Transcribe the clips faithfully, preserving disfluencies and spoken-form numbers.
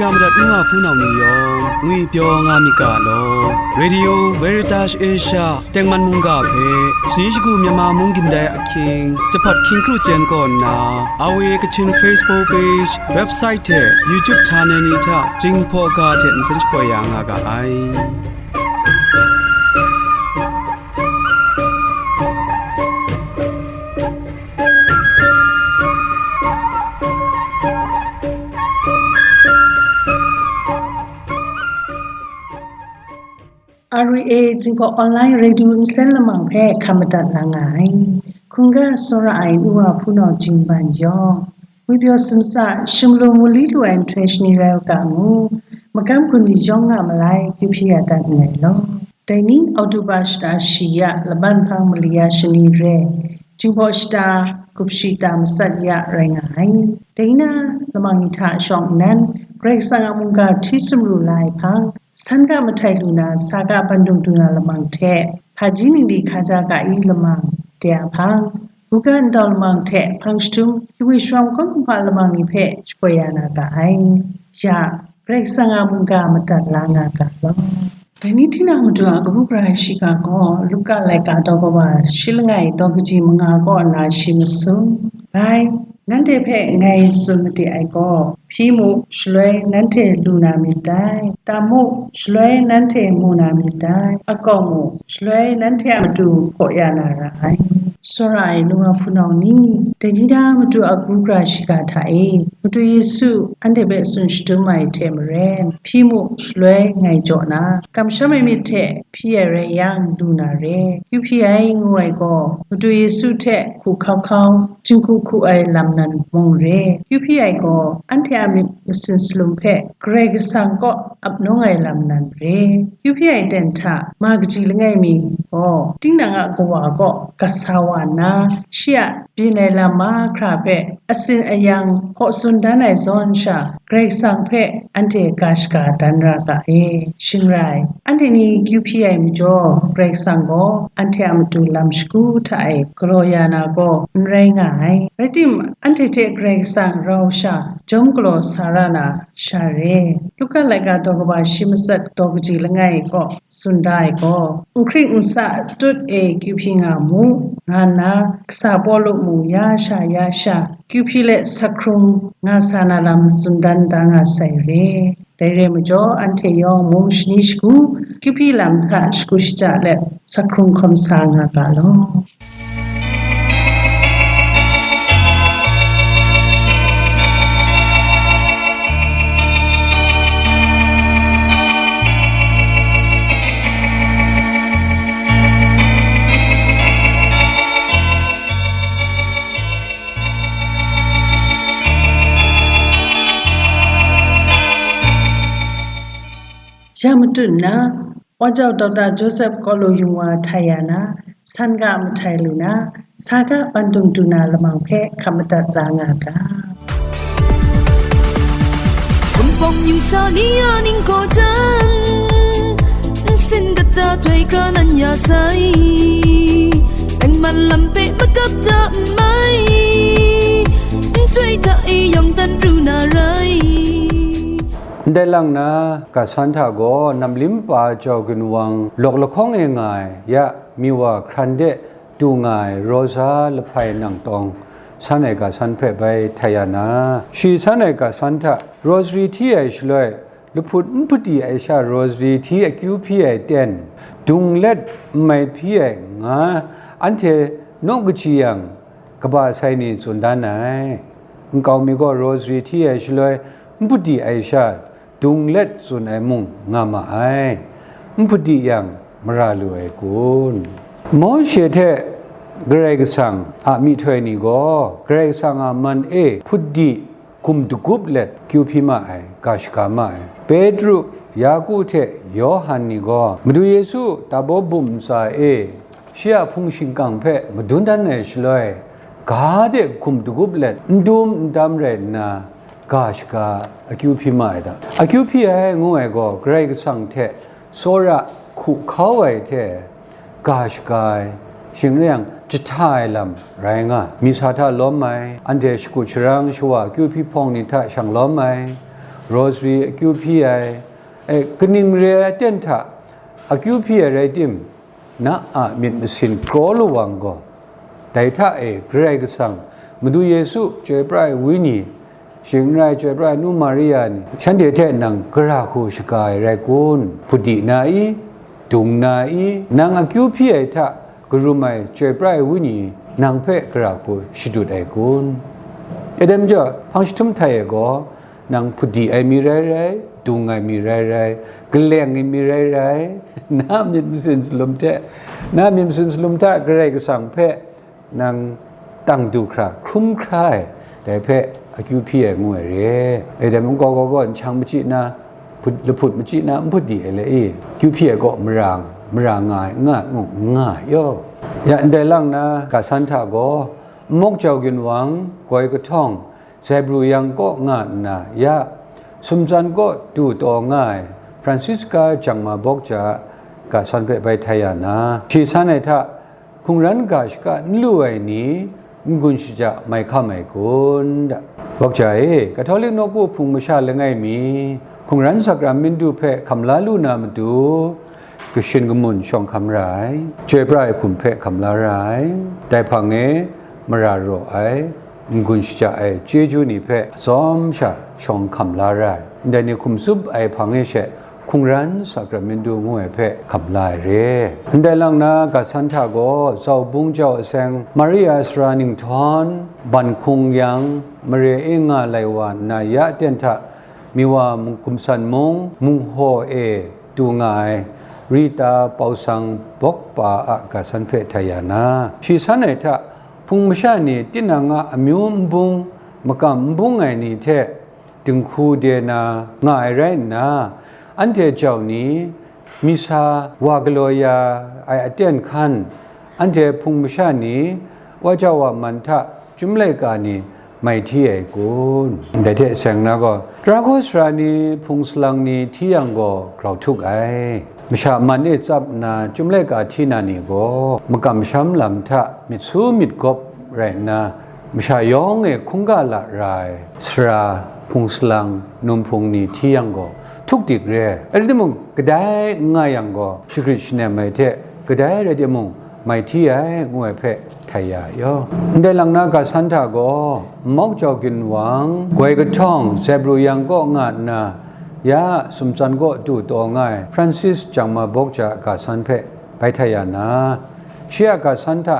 Ya madat nu wa hpunau ni yawng ngwipyaw nga myit ga law. Radio Veritas Asia tengman mungga hpe shani shagu Myanmar mung gindai ahkying jahpat hkying kru chyen kaw nna, R V A Kachin Facebook page, website hte YouTube channel ni hta Jinghpaw ga hte nsen shapoi ya nga ga ai. R V A Jinghpaw Online Radio nsen lamang hpe hkam madat la nga ai. Hkungga tsawra ai nu wa hpunau jingban yawng, ngwipyaw sumsa, sumlum wunli lu ai nhtoi shani rai u ga ngu, magam gun ni yawng nga malai, kyu hpyi ya dat nngai law. Dai ni Oktoba shata shi ya, laban hpang mali ya shani re, Jinghpaw shata gup shi ta matsat ya rai nga ai. Dai na, lamang ni hta shawng nnan, Karai Kasang a mungga hti sumru la ai hpang, san ga mahtai lu na, sa ga bandum du na lamang hte, hpaji ningli hkaja ga i lamang de a hpang, buga ndau lamang hte hpang jahtum, shingwi sharawng kawng kumhpa lamang ni hpe shapoi ya na ga ai. Ya, Karai Kasang a mungga madat la nga ga law. Dai ni tinang Madu a kabu gara shiga gaw, Luka laika daw kaba shi langai daw kaji manga kaw nna shi masum. Bai, nanhte hpe ngai tsun made ai gaw, hpyi mu, shaloi nanhte lu na myit dai, tam mu, shaloi nanhte mu na myit dai, akau mu, shaloi nanhte a matu hkaw ya na ra ai. Tsawra ai nu wa hpunau ni, dai ni da Madu a kabu gara shiga hta e, Madu Yesu anhte hpe tsun shadum ai hte maren, hpyi mu, shaloi ngai jaw na, kamsham ai myit hte hpyi ai rai yang, lu na re. Kyu hpyi ai ngu ai gaw, Madu Yesu hte hku hkau hkau, jinghku hku ai lam nan mung re. Kyu hpyi ai gaw, anhte a myit masin salum hpe Karai Kasang kaw ap nawng ai lam nan re. Kyu hpyi ai ten hta ma kaji langai mi gaw, tinang a kawa kaw gat sa wa nna, shi a byin ai lam mahkra hpe asin ayang hkaw tsun dan ai zawn sha, Karai Kasang hpe anhte ga shaga dan ra ga e. Shing rai, anhte ni kyu hpyi ai majaw, Karai Kasang gaw anhte a matu lam shagu hta e galaw ya na gaw n rai nga ai. Rai timung, anhte hte Karai Kasang rau sha jawm galaw sa ra na sha re. Luka laika daw kaba shi matsat daw kaji langai kaw tsun da ai gaw, n hkring n sa tut e kyu hpyi nga mu, nga nna, kasa Pawlu mung ya sha ya sha, kyu hpyi let sa hkrung nga sa na lam tsun dan da nga sai re. Dai re majaw, anhte yawng mung shani shagu, kyu hpyi lam hta shagu shaja let, sa hkrung hkawm sa nga ga law. Ya matut nna, Wa jau Dokta Joseph Kalu Yung Wa htai ya na, san ga mahtai lu na, sa ga bandum du na lamang hpe hkap madat la nga ga. Wunpawng yu sha ni a ningkaw jan, nsin kata htoi kra nan ya sai, nang man lam hpe makap ta n mai, nhtoi hta e yawng dan pru na rai. Ndai lang na, ga san hta gaw, namlim pa jau ginwang lawk lahkawng e nga ai, ya, mi wa hkran de du nga ai Rosa Lahpai Nangtawng san ai ga san hpe bai htai ya na, shi san ai ga san hta Rosary hti ai shaloi, lahput n hpadi ai sha Rosary hti akyu hpyi ai ten, dung let n mai hpyi ai nga, anhte naw kaji yang, kaba sai ni tsun dan ai. Nkau mi gaw Rosary hti ai shaloi, n hpadi ai sha, dung let tsun ai mung nga ma ai. N hpadi yang, mara lu ai kun? Mawshe hte Karai Kasang a myihtoi ni gaw, Karai Kasang a man e hpadi gum dagup let kyu hpyi ma ai, ga shaga ma ai. Petru, Yaku hte Yawhan ni gaw, Madu Yesu tabaw bum ntsa e, shi a hpung shingkang hpe madun dan ai shaloi, ga de gum dagup let n dum n dam rai nna, ga shaga akyu hpyi ma ai da. Akyu hpyi ai ngu ai gaw, Karai Kasang hte tsawra hku hkau ai hte ga shaga ai, shing rai yang, jahta ai lam rai nga ai. Misa hta lawm ai, anhte shakut sharang shawa akyu hpyi hpawng ni hta shang lawm ai, rosary akyu hpyi ai, e, kaning re ai aten hta akyu hpyi ai rai tim, na a myit masin kraw lawang gaw, dai hta e Karai Kasang, Madu Yesu, Chyoi Pra ai Wenyi, shing n rai Chyoi Pra ai Nu Maria ni, shanhte hte nang gara hku shaga ai rai kun? Hput di na i? Dung na i? Nang akyu hpyi ai hta karum ai Chyoi Pra ai Wenyi nang hpe gara hku shadut ai kun? E dai majaw, hpang jahtum htai e gaw, nang hput di ai mi rai rai, dung ai mi rai rai, kaleng ai mi rai rai, na myit masin salum hte, na myit masin salum hta Karai Kasang hpe nang tang du hkra, hkrum hkra ai, dai hpe akyu hpyi ai ngu ai re. E dai mung, gaw gaw gaw, nshang machyi na, hput, lahput machyi na, n hput di ai le i, akyu hpyi ai kaw mara, mara nga ai, n nga ai, ngu, n nga ai yaw. Ya ndai lang na, ga san hta gaw, nmawk jau ginwang, goi kahtawng, Zebru yang kaw nga nna, ya, sumtsan kaw du taw nga ai Francisca Jangma Bawk Ja a ga san hpe bai htai ya na, shi san ai hta hkungran ga shaka n lu ai ni, n-gun shaja mai hkam ai kun da. Bawk Ja e, Katolik nawku hpung masha langai mi, hkungran sakramintu hpe hkam la lu na matu, kashin kamun shawng hkam ra ai, Chyoi Pra ai hkum hpe hkam la ra ai, dai hpang e mara raw ai, n-gun shaja ai chyeju ni hpe atsawm sha shawng hkam la ra ai, ndai ni hkum tsup ai hpang e she hkungran sakramintu ngu ai hpe hkam la ai re. Ndai lang na, ga san hta gaw, Zau Bung Jau Aseng, Maria Sara Ninghtawm, Ban Hkung Yang, mare e nga lai wa nna ya aten hta, Miwa mung, Gumsan Mung, Munghaw e du nga ai Rita Pausang Bawk Pa a ga san hpe htai ya na, shi san ai hta hpung masha ni tinang a amyu n bung, makam n bung ai ni hte dinghku de na nga ai rai nna, anhte jau ni, misa wa galaw ya ai aten hkan, anhte hpung masha ni wa jau wa man hta chyum laika ni mai hti ai kun? Ndai hte seng na gaw, tara hkaw sara ni, hpung salang ni hti yang gaw grau htuk ai. Masha man e tsap nna chyum laika hti na ni gaw, makam masham lam hta myit su myit gawp rai nna, masha yawng e hkungga la ra ai sara, hpung salang, num hpung ni hti yang gaw, htuk dik re ai. Rai timung, kadai n nga yang gaw, shagrit shanem ai hte, kadai rai timung, mai hti ai, ngu ai hpe htai ya ai yaw. Ndai lang na, ga san hta gaw, nmawk jau ginwang, goi kahtawng, Zebru yang kaw nga nna, ya sumtsan kaw du taw nga ai Francis Jangma Bawk Ja a ga san hpe bai htai ya na, shi a ga san hta,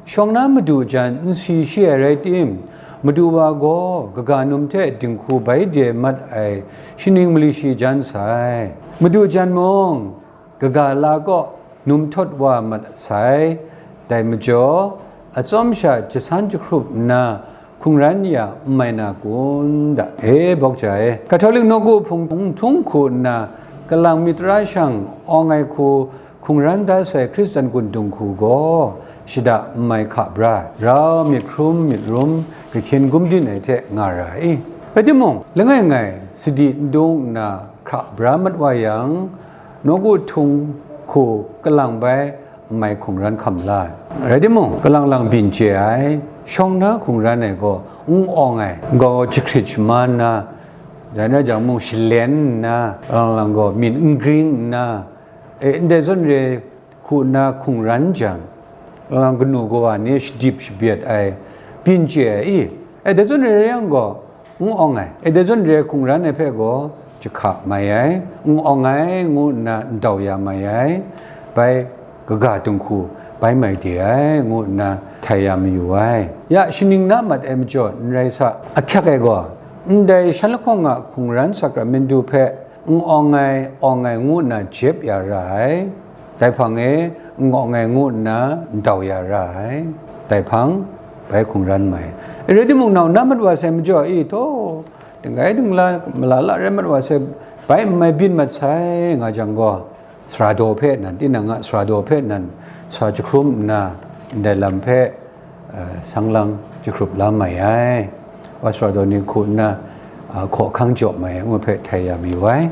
shawng na madu jan n si shi ai rai tim, madu wa gaw kaga num hte dinghku bai de mat ai shaning mali shi jan sai. Madu jan mung, kaga la kaw num htawt wa mat sai. Dai majaw, atsawm sha jasan jahkrup nna hkungran ya n mai na kun da? E, Bawk Ja e, Katolik nawku hpung htung hku nna, kalang myit tara shang awng ai hku hkungran da sai Hkristan gun dinghku gaw shada n mai hka bra, rau myit hkrum myit rum, kahkyin gumdin ai hte nga ra i? Rai timung, langai ngai sadi n dung nna hkra bra mat wa yang, nawku htung hku kalang bai n mai hkungran hkam la ai. Rai timung, kalang lang byin chye ai, shawng na hkungran ai gaw n awng ai, gaw jahkrit shaman nna, dai na jang mung shalen nna, kalang lang gaw myit n gring nna, e, ndai zawn re hku nna hkungran jang, kalang lang kanu kawa ni shadip shabyen ai, byin chye ai i? E, dai zawn re rai yang gaw, n awng ai. E, dai zawn re hkungran ai hpe gaw jahka mai ai, n awng ai ngu nna ndau ya mai ai, bai kaga dinghku bai mai de ai ngu nna htai ya mayu ai. Ya shaning na mat ai majaw n rai sa, ahkyak ai gaw, ndai shan lahkawng a hkungran sakramintu hpe n awng ai, awng ai ngu nna jep ya ra ai. Dai hpang e n awng ai ngu nna ndau ya ra ai. Dai hpang bai hkungran mai. Rai timung, nau na mat wa sai majaw e, taw, dinggai dingla, malala rai mat wa sai, bai n mai byin mat sai, nga jang gaw, sara daw hpe nan, tinang a sara daw hpe nan sa jahkrum nna, ndai lam hpe, eh, sang lang jahkrup la mai ai. Wa sara daw ni hku nna, ah, hkaw hkang jaw mai ai ngu hpe htai ya mayu ai.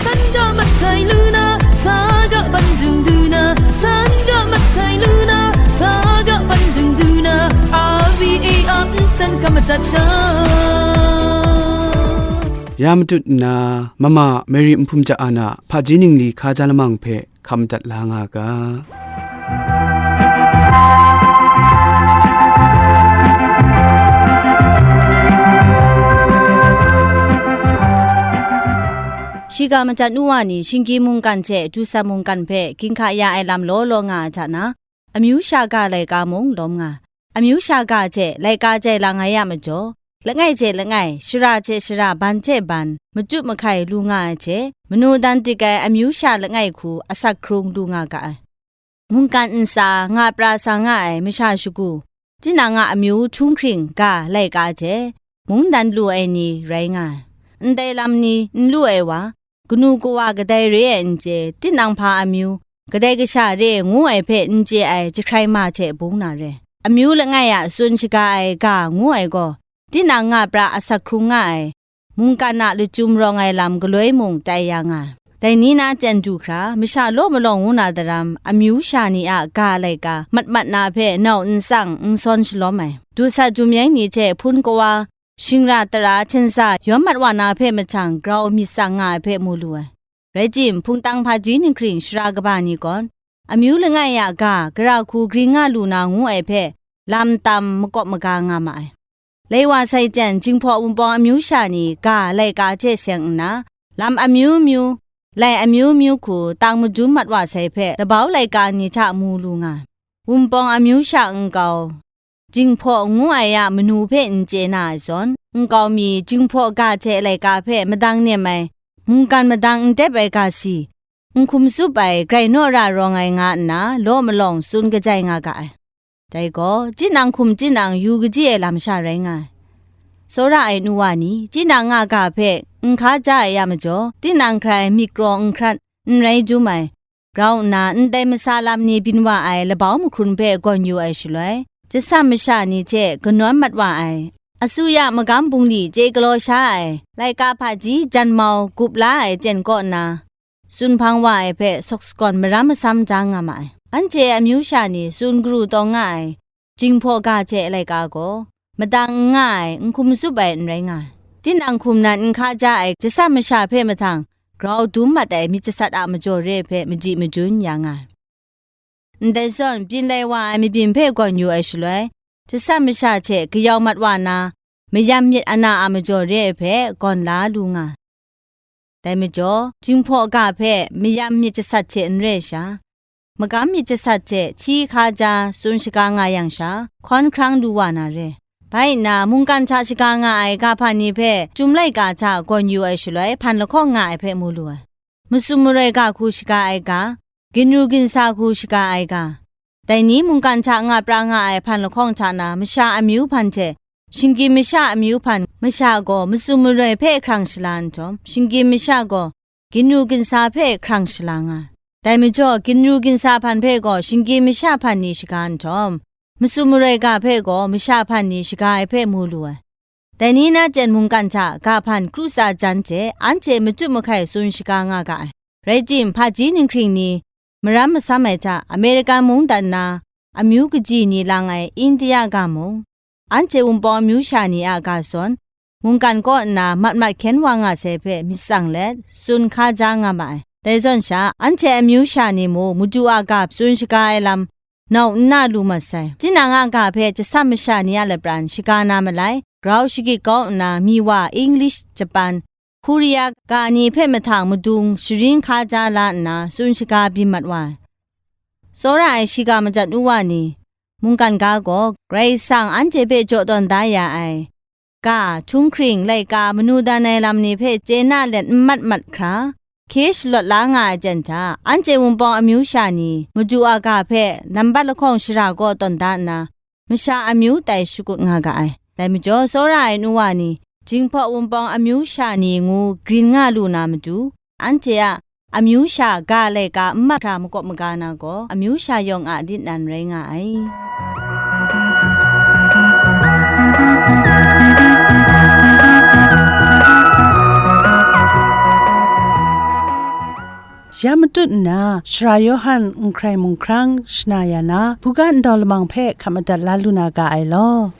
Sanga matai lu na, saga bandung du na, sanga matai lu na, saga bandung du na, R V A a nsen ka madat ga. Ya matut nna, mama Mary Nhpum Ja-an a hpaji ningli hkaja lamang hpe hkam madat la nga ga. Shiga madat nu wa ni shinggyim mungkan hte dusat mungkan hpe ginhka ya ai lam law law nga ai hta na, amyu sha ga laika mung lawm nga. Amyu sha ga hte laika jai lang ai a majaw, langai hte langai, shara hte shara, ban hte ban, machut mahkai lu nga ai hte, manu dan dik ai amyu sha langai hku asak hkrung lu nga ga ai. Mungkan ntsa nga pra sa nga ai masha shagu, tinang a amyu htunghkring ga laika hte mungdan lu ai ni rai nga ai. Ndai lam ni n lu ai wa, kanu kawa kadai re ai n chye, tinang hpa amyu, kadai kasha re ngu ai hpe n chye ai jahkrai ma hte bung na re. Amyu langai a tsun shaga ai ga ngu ai gaw, tinang nga pra asak hkrung nga ai, mungkan a lachyum rawng ai lam galoi mung tai ya nga ai. Dai ni na chyen du hkra, masha law malawng ngu na daram, amyu sha ni a ga laika mat mat na hpe nau n tsang n sawn shalawm ai. Dusat jum yai ni hte hpun kawa, shingra tara hten sa yawn mat wa na hpe mahtang grau myit tsang nga ai hpe mu lu ai. Rai tim, hpungtang hpaji ninghkring shara kaba ni gawn, amyu langai a ga gara hku grin nga lu na ngu ai hpe, lam tam makawp maga nga ma ai. Lai wa sai jan, Jinghpaw Wunpawng amyu sha ni ga laika hte seng nna, lam amyu myu, lai amyu myu hku tang madun mat wa sai hpe, labau laika ni hta mu lu nga ai. Wunpawng amyu sha nkau, Jinghpaw ngu ai a manu hpe n chye na ai zawn, nkau mi Jinghpaw ga hte laika hpe madang nem ai, mungkan madang n dep ai ga si, n hkum tsup ai, grai naw ra rawng ai nga nna, law malawng tsun kajai nga ga ai. Dai gaw, tinang hkum tinang yu kaji ai lam sha rai nga ai. Tsawra ai nu wa ni, tinang nga ga hpe n hkaja ai a majaw, tinang hkrai myit kraw n hkrat, n rai dum ai, grau nna ndai masa lam ni byin wa ai labau mahkrun hpe gawn yu ai shaloi, jasam masha ni hte kanawn mat wa ai, asuya magam bungli chye galaw sha ai, laika hpaji janmau gup la ai chyen kaw nna, tsun hpang wa ai hpe sawk sagawn maram masam ja nga ma ai. Anhte amyu sha ni tsun garu tawng nga ai, Jinghpaw ga hte laika gaw, madang n nga ai, n hkum tsup ai n rai nga ai. Tinang hkum nan n hkaja ai jasam masha hpe mahtang, grau dum mat ai myit jasat a majaw re ai hpe madi madun ya nga ai. Ndai zawn, byin lai wa ai mabyin hpe gawn yu ai shaloi, jasam masha hte kayau mat wa na, mayam myit ana a majaw re ai hpe gawn la lu nga ai. Dai majaw, Jinghpaw ga hpe mayam myit jasat hte n re ai sha, magam myit jasat hte hti hkaja tsun shaga nga yang sha, hkawn hkrang lu wa na re. Bai nna, mungkan hta shaga nga ai ga hpan ni hpe chyum laika hta gawn yu ai shaloi, hpan lahkawng nga ai hpe mu lu ai. Matsun maroi ga hku shaga ai ga, ginru ginsa hku shaga ai ga, dai ni mungkan hta nga pra nga ai hpan lahkawng hta na masha amyu hpan hte, shinggyim masha amyu hpan masha gaw matsun maroi hpe hkrang shala nhtawm, shinggyim masha gaw ginru ginsa hpe hkrang shala nga ai. Dai majaw, ginru ginsa hpan hpe gaw shinggyim masha hpan ni shaga nhtawm, matsun maroi ga hpe gaw masha hpan ni shaga ai hpe mu lu ai. Dai ni na chyen mungkan hta ga hpan kru tsa jan hte anhte machut mahkai tsun shaga nga ga ai. Rai tim, hpaji ninghkring ni maram masam ai hta, Amerikan mungdan na amyu kaji ni lang ai India ga mung, anhte Wunpawng amyu sha ni a ga zawn, mungkan kaw nna mat mat hkyen wa nga sai hpe myit tsang let, tsun hkaja nga ma ai. Dai zawn sha, anhte amyu sha ni mung, Madu a ga tsun shaga ai lam, nau n na lu mat sai. Tinang a ga hpe jasam masha ni a lapran shaga na malai, grau shagit kau nna, Miwa, English, Japan, Korea ga ni hpe mahtang madung sharin hkaja la nna, tsun shaga byin mat wa ai. Tsawra ai shiga madat nu wa ni, mungkan ga gaw, Karai Kasang anhte hpe jaw tawn da ya ai ga, htunghkring, laika, manu dan ai lam ni hpe chye na let n mat mat hkra, hkye shalawt la nga ai jan hta, anhte Wunpawng amyu sha ni, Madu a ga hpe nambat lahkawng shara gaw tawn da nna, masha amyu tai shakut nga ga ai. Dai majaw, tsawra ai nu wa ni, Jinghpaw Wunpawng amyu sha ni ngu grin nga lu na matu, anhte a amyu sha ga laika n mat hkra makawp maga na gaw, amyu sha yawng a lit nan rai nga ai. Ya matut nna, Sara Yawhan n hkrai mung hkrang shana ya na, buga ndau lamang hpe hkap madat la lu na ga ai law.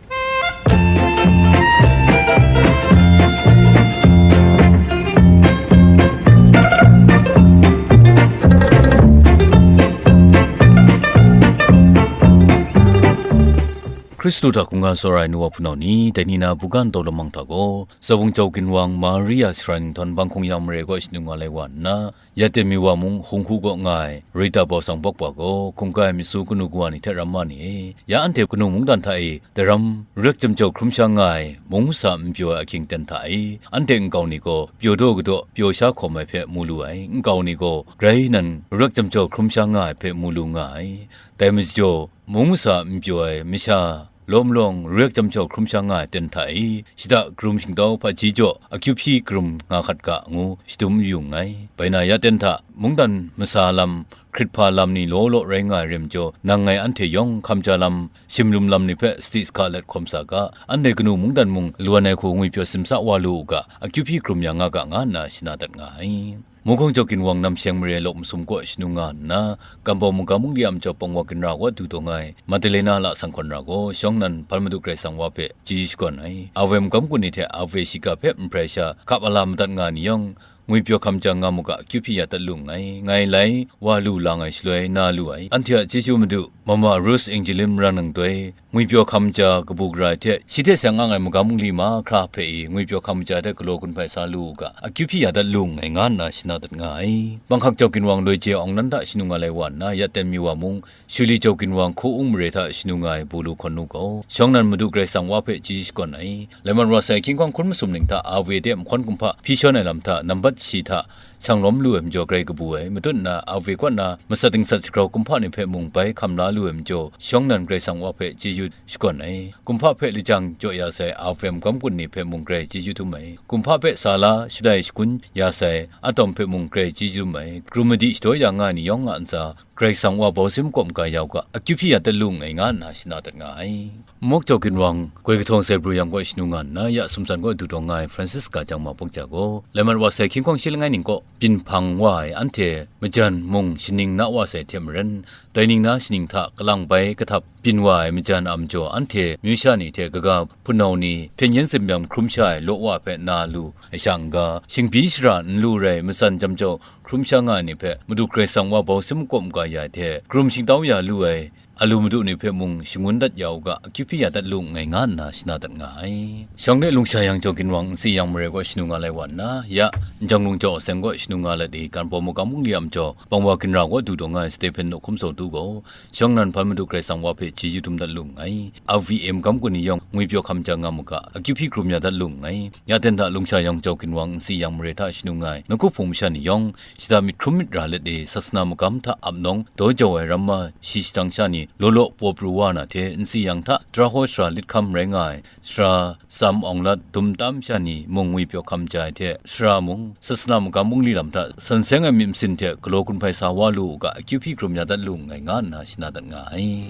Hkristu hta hkungga tsawra ai nu wa hpunau ni, dai ni na buga ntaw lamang hta gaw, Zawung Jau Ginwang Maria Shara Ninghtawng Bang Hkung Yang Mare kaw shanu nga lai wa nna, ya ten mi wa mung hkunggu kaw nga ai Rita Bawsang Bawkpa gaw, hkungga ai myit su kanu kawa ni hte ramma ni e, ya anhte kanu mungdan hta e daram, rek jam jau hkrum sha nga ai mung masa n pyaw ai ahkying ten hta e, anhte nkau ni gaw pyaw daw kadaw pyaw sha hkawm ai hpe mu lu ai, nkau ni gaw grai nan rek jam jau hkrum sha nga ai hpe mu lu nga ai. Dai majaw, mung masa n pyaw ai masha lawm lawng rek jam jau hkrum sha nga ai ten hta e, shada karum shingtau hpaji jaw akyu hpyi karum nga hkat ga ngu shadum yu nngai. Bai na ya ten hta mungdan masa lam, hkrit hpa lam ni law law rai nga ai rim jaw, nang ngai anhte yawng hkamja lam, shimlum lam ni hpe sadi sahka let hkawm sa ga, anhte kanu mungdan mung lawan ai hku ngwipyaw simsa wa lu u ga, akyu hpyi karum ya nga ga, nga nna shana dat nga ai. Muhkawng Jau Ginwang Namsheng Mare Lawk Masum kaw shanu nga nna, Kambau Mungga Mungli a majaw Pangwa Ginra kaw du taw nga ai Madalena La Sanghkawn Ra gaw, shawng nan hpan Madu Karai Kasang wa hpe chyeju shakawn ai. Awe magam kun ni hte awe shiga hpe n hprai sha, hkap ala madat nga ni yawng, ngwipyaw hkam jang nga mu ga, akyu hpyi ya dat lu nngai, ngai lai wa lu lang ai shaloi na lu ai. Anhte a chyeju Madu, Mama Rose Angelin Maran Nang Doi, ngwipyaw hkam ja kabu gara ai hte, shi hte seng ang ai magam mungli mahkra hpe i, ngwipyaw hkam ja hte galaw gun hpai sa lu u ga, akyu hpyi ya dat lu nngai, nga nna shana dat nga ai. Banghkak Jau Ginwang Loi Je Awng Nan hta shanu nga lai wa nna, ya ten mi wa mung, Shuli Jau Ginwang Hku Ung Mare hta shanu nga ai Bulu Hkawn Nu gaw, shawng nan Madu Karai Kasang wa hpe chyeju shakawn ai. Laimat wa sai hkying hkawng hkun masum ning hta awe de mahkawn kumhpa hpyi shawn ai lam hta, nambat shi hta shang lawm lu ai majaw grai kabu ai, matut nna awe kaw nna masat dingsat shagrau kumhpa ni hpe mung bai hkam la lu ai majaw, shawng nan Karai Kasang wa hpe chyeju shakawn ai. Kumhpa hpe lajang jaw ya sai awe magam kun ni hpe mung grai chyeju dum ai. Kumhpa hpe sa la shadai shagun ya sai atawm hpe mung grai chyeju dum ai. Krum madi shadaw ya nga ai ni yawng a ntsa, Karai Kasang wa bau sim kawp ga ya u ga, akyu hpyi ya dat lu nngai, nga nna shana dat nga ai. Mawk Jau Ginwang Goi Kahtawng Sai Bru Yang kaw shanu nga nna, ya sumsan kaw du taw nga ai Francisca Jang Ma Bawk Ja gaw, laimat wa sai hkying hkawng shi langai ning kaw byin hpang wa ai anhte majan mung shaning na wa sai hte maren, dai ning na shaning hta kalang bai kahtap byin wa ai majan a majaw, anhte myu sha ni hte kaga hpunau ni hpyen yen tsin byam hkrum sha ai law wa hpe na lu ai sha n-ga, shingbyi shara n lu rai, matsan jam jau hkrum sha nga ai ni hpe Madu Karai Kasang wa bau sim makawp maga ya ai hte, karum shingtau ya lu ai alu madu ni hpe mung shangun dat ya u ga, akyu hpyi ya dat lu nngai, nga nna shana dat nga ai. Shawng de Lungsha Yang Jau Ginwang Nsi Yang Mare kaw shanu nga lai wa nna, ya Njang Lung Jau Aseng kaw shanu nga let i, Ganbaw Mungga Mungli a majaw Pangwa Ginra kaw du taw nga ai Stephen Nawhkum Sawtu gaw, shawng nan hpan Madu Karai Kasang wa hpe chyeju dum dat lu nngai. A V M gam kun ni yawng ngwipyaw hkam ja nga mu ga, akyu hpyi karum ya dat lu nngai. Ya ten hta Lungsha Yang Jau Ginwang Nsi Yang Mare hta shanu nga ai nawku hpung masha ni yawng, shada myit hkrum myit ra let e, sasana magam hta ap nawng daw jau ai ramma shi shadang sha ni law law paw pru wa na hte, Nsi Yang hta Tara Haw Sara lit hkam rai nga ai Sara Sam Awng Lat dum tam sha ni mung ngwipyaw hkam ja ai hte, sara mung sasana magam bungli lam hta san seng ai myit masin hte galaw gun hpai sa wa lu u ga, akyu hpyi karum ya dat lu nngai, nga nna shana dat nga ai.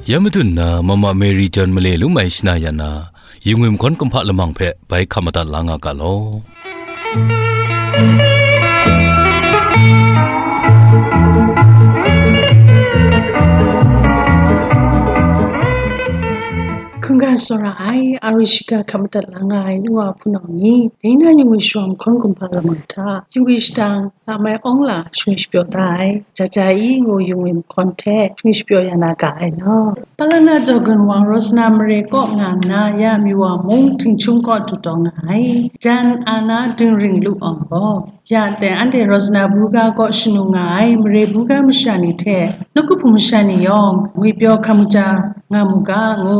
Ya madun na Mama Mary John male lum ai shana ya na, Yingwi mahkawn kumhpa lamang hpe bai hkam madat la nga ga law. Hkungga tsawra ai, a ri shiga hkam madat la nga ai nu wa hpunau ni, dai na Yingwi shawa mahkawn kumhpa lamang hta, Yingwi shadang, Lamai Awng La shingwi shapyaw da ai, Jaja I ngu Yingwi mahkawn hte shingwi shapyaw ya na ga ai law. Palana Jau Ginwang Rosana mare kaw nga nna, ya Miwa mung Htingchung kaw du taw nga ai, Jan Ana Dingring Lu Awng gaw, ya ten anhte Rosana buga kaw shanu nga ai mare buga masha ni hte nawku hpung masha ni yawng, ngwipyaw hkam ja nga mu ga ngu,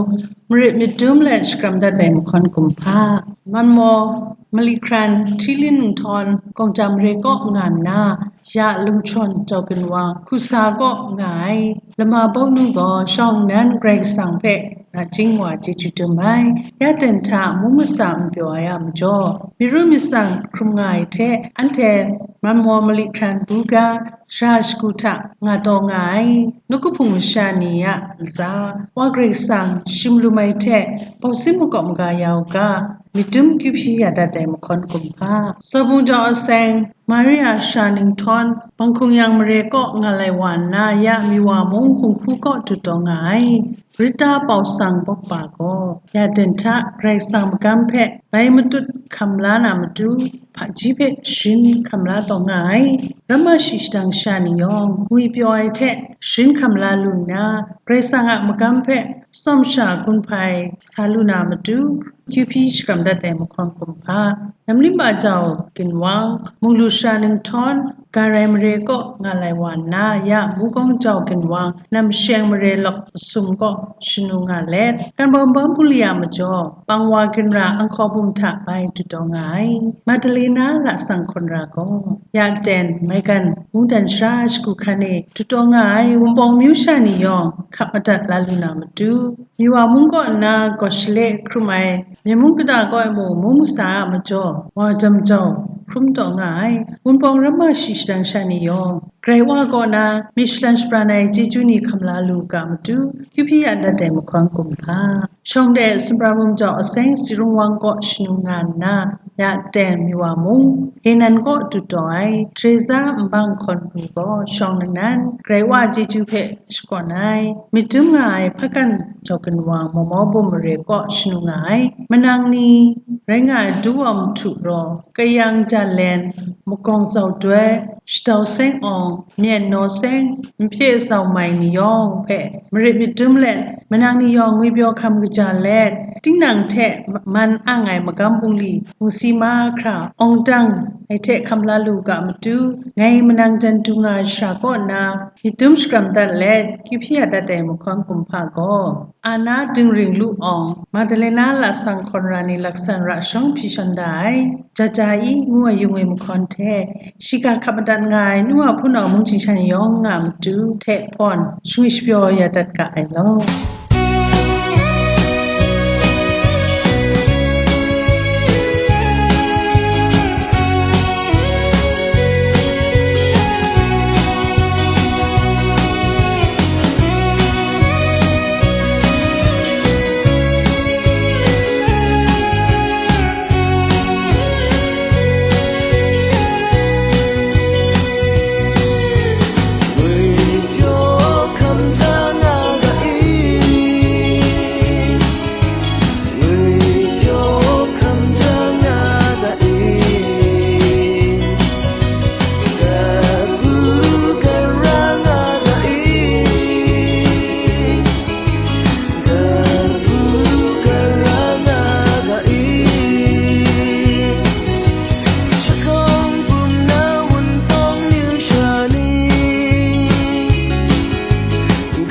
marit myit dum let shakram dat ai mahkawn kumhpa, Manmaw Mali hkran Htilin Ninghtawng Gawngja mare kaw nga nna, ya Lungchawn Jau Ginwang Hkusa kaw nga ai, Lama Bawng Nu gaw shawng nnan Karai Kasang hpe nachying wa chyeju dum ai, ya ten hta mung masa n pyaw ai a majaw, myit ru myit tsang hkrum nga ai hte, anhte Manmaw Mali hkran buga, sara shagu hta nga taw nga ai, nawku hpung masha ni a ntsa, Wa Karai Kasang shimlum ai hte, bawsin makawp maga ya u ga, myit dum akyu hpyi ya dat ai mahkawn kumhpa, Sawbung Jau Aseng, Maria Sha Ninghtawng, Bang Hkung Yang mare kaw nga lai wa nna, ya Miwa mung hkunggu kaw du taw nga ai, Rita Pausang Bawkpa gaw ya den hta Karai Kasang magam hpe bai matut hkam la na matu, hpaji hpe sharin hkam la taw nga ai. Ramma shi shadang sha ni yawng ngwipyaw ai hte sharin hkam la lu nna, Karai Kasang a magam hpe tsawm sha gun hpai sa lu na matu, Kyu hpyi shakram dat ai mahkawn kumhpa, Namlimba jau ginwang, munglu sara ninghtawn, Garai mare kaw nga lai wa nna, ya Mukawng jau ginwang, Namsheng mare lawk masum kaw shanu nga let, Kanbawm Bawm Puli a majaw, Pangwa ginra Anghkaw Bum hta bai dutaw nga ai. Madalena Lasang Hkawn Ra gaw, ya ten, maigan mungdan sara shagu hkan e dutaw nga ai Wunpawng amyu sha ni yawng hkap madat la lu na matu, Miwa mung kaw nna gaw shale hkrum ai, Myen mung kata kaw e mung mung masa a majaw, wa jam jau hkrum taw nga ai, Wunpawng ramma shi shadang sha ni yawng, Karai Wa kaw na myit shalan shapran ai chyeju ni hkam la lu ga matu, Kyu hpyi ya dat ai mahkawn kumhpa. Shawng de sumra mum jau aseng Sirung Wang kaw shanu nga nna, ya ten Miwa mung, Henan kaw dutaw ai, Teresa Nbang Hkawn Pru gaw shawng nnan, Karai Wa chyeju hpe shakawn ai, myit dum nga ai Hpakan jau ginwang Mawmaw Bum mare kaw shanu nga ai, manang ni rai nga ai Duwam Htu Raw, Kayang Jalen, Makawng Zau Doi, Shadau Seng Awng, Myen Naw Seng, Nhpye Zau Mai ni yawng hpe marit myit dum let, manang ni yawng ngwipyaw hkam kaja let, tinang hte man ang ai magam bungli, bungsi mahkra, awng dang ai hte hkam la lu ga matu, ngai manang jan du nga ai shara kaw nna, myit dum shakram dat let, Kyu hpyi ya dat ai mahkawn kumhpa gaw, Ana Dingring Lu Awng, Madalena Lasang Hkawn Ra ni laksan ra shawng hpyi shawn da ai, Jaja I ngu ai yung e mahkawn hte, shiga hkap madat nga ai nu a hpunau mungchying sha ni yawng a matu hte hpawn, shangwi shapyaw ya dat ga ai law.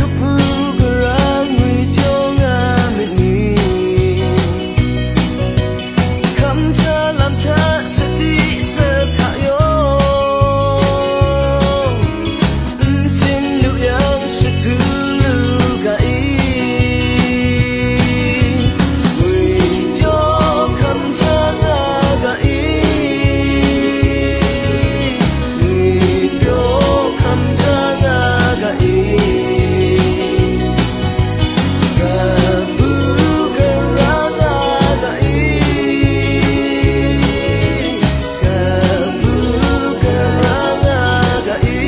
Kapu karang ngwipyaw nga myit ni? Hkam hta lam hta sadi sahka yaw, nsin lu yang shadu lu ga i? Ngwipyaw hkam hta nga ga i? Ngwipyaw hkam hta nga ga i? Kapu karang nga ga i? Kapu karang nga ga i?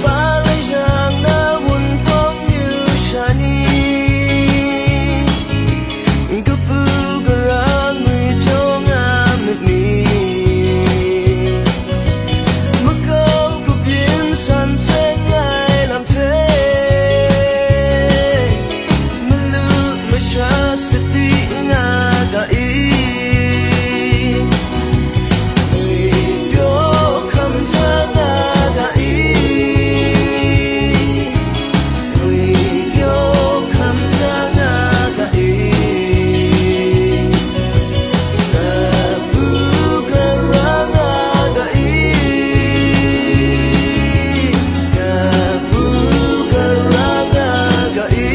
Palai jang na Wunpawng yu sha ni? Kapu karang ngwipyaw nga myit ni? Makau kabyin san seng ai lam hte, malu masha sadi nga ga i? Ngwipyaw hkam hta nga ga i? Ngwipyaw hkam hta nga ga i? Kapu karang nga ga i? Kapu karang nga ga i?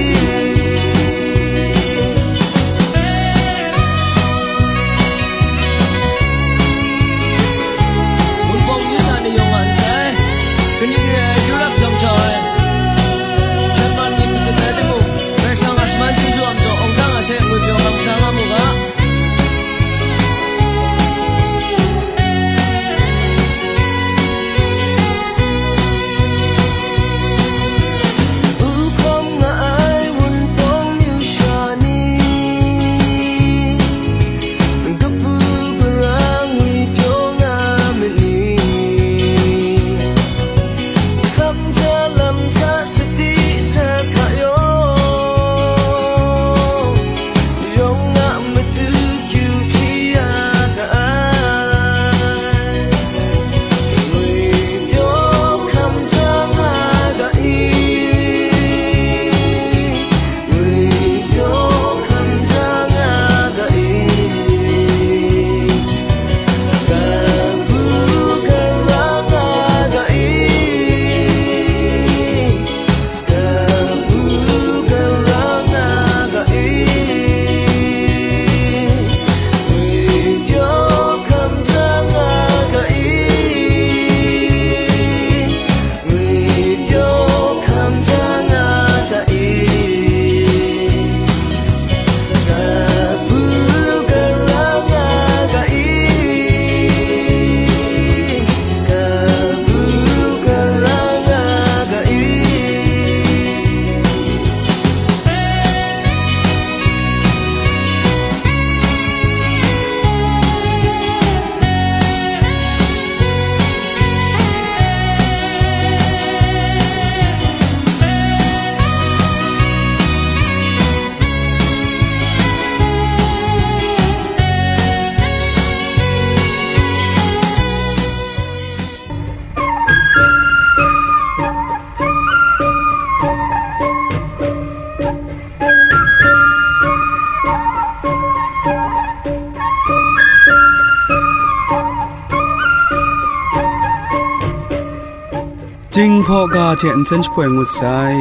Awga hte nsen shapoi ngut sai.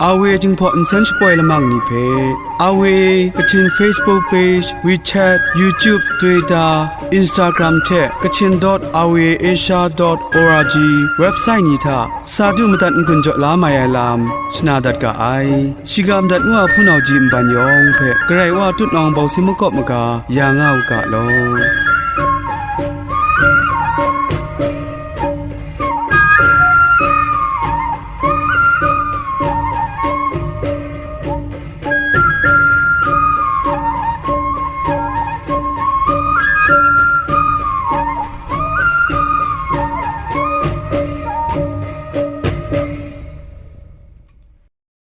Awe Jinghpaw nsen shapoi lamang ni hpe, Awe Kachin Facebook page, WeChat, YouTube, Twitter, Instagram hte Kachin dot awe asia dot org website ni hta sa du madat n-gun jaw la mai ai lam shana dat ga ai. Shiga madat nu a hpunau ji nban yawng hpe Karai Wa tutnawng bawsin makawp maga ya nga u ga law.